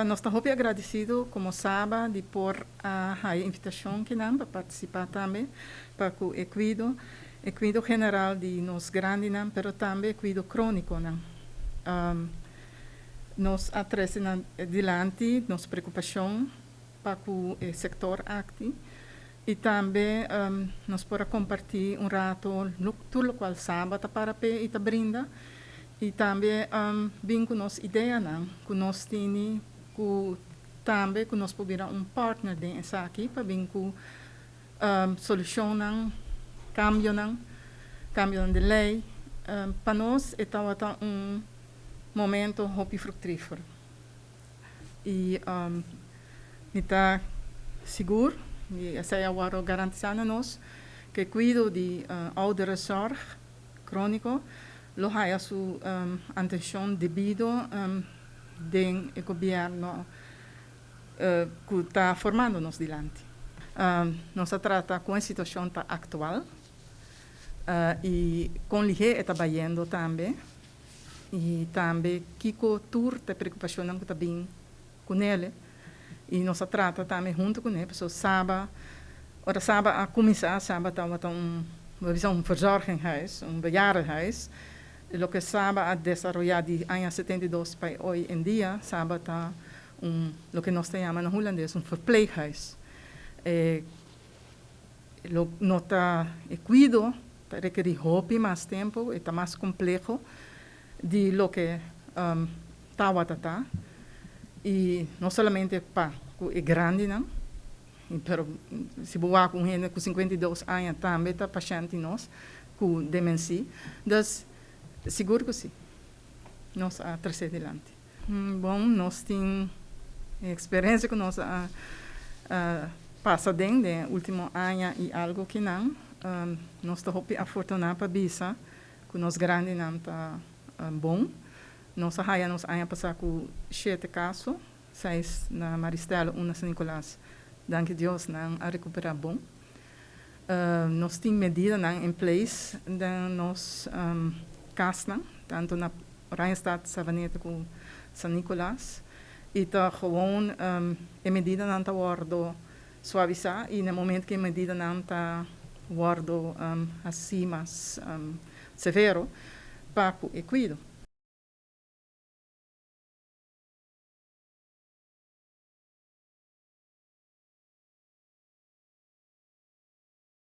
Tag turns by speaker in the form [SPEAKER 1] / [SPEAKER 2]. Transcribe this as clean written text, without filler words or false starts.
[SPEAKER 1] Nos ta hopi agradecido como SABA di por a haya invitacion kinan pa participa tambe pa cu e cuido general di nos grandinan, pero tambe cuido croniconan. Nos a trece nan dilanti nos preocupacion pa cu e sector aki y tambe nos por a comparti un rato tur locual SABA ta para pe y ta brinda y tambe bin cu nos ideanan cu nos tin, cu tambe cu nos por un partner den esaki pa bin cu solucionnan, cambionan di ley. Pa nos tabata un momento hopi fructifero y mi ta sigur y esey awor garantisa na nos cu cuido di ouderenzorg cronico lo haya su atencion debido den e gobierno cu ta formando nos dilanti. Nos a trata cu e situacion ta actual y con lihe ta bayendo tambe y tambe kico tur ta preocupacion cu ta bin cu ne y nos a trata tambe hunto cu ne. So SABA, ora SABA a cuminsa, SABA tabata un, un verzorgingshuis, un bejaardenhuis. Loke SABA a desaroya di aña 72 pa hoy en dia, SABA ta loke nos ta yama na Hulandes un verpleeghuis. Lo no ta e cuido ta rekeri hopi mas tempo, ta mas compleho di loke tabata ta. Y no solamente pa e grandinan, pero si bo cu hende cu 52 aña tambe ta pashent nos cu demencia. Dus sigur cu si. Nos a trece dilanti. Bon, nos tin experiencia cu nos a pasa den ultimo aña y algo cu nan. Nos ta hopi afortuna pa bisa cu nos grandinan ta bon. Nos a haya nos aña pasa cu 7 caso, 6 na Maristella, 1 na San Nicolas. Danki Dios nan a recupera bon. Nos tin medidanan in place den nos casnan, tanto na Oranjestad, Savaneta cu San Nicolas. Y ta gewoon e medidanan ta wordo suavisa y na momento cu e medidanan ta wordo asina mas severo pa e cuido.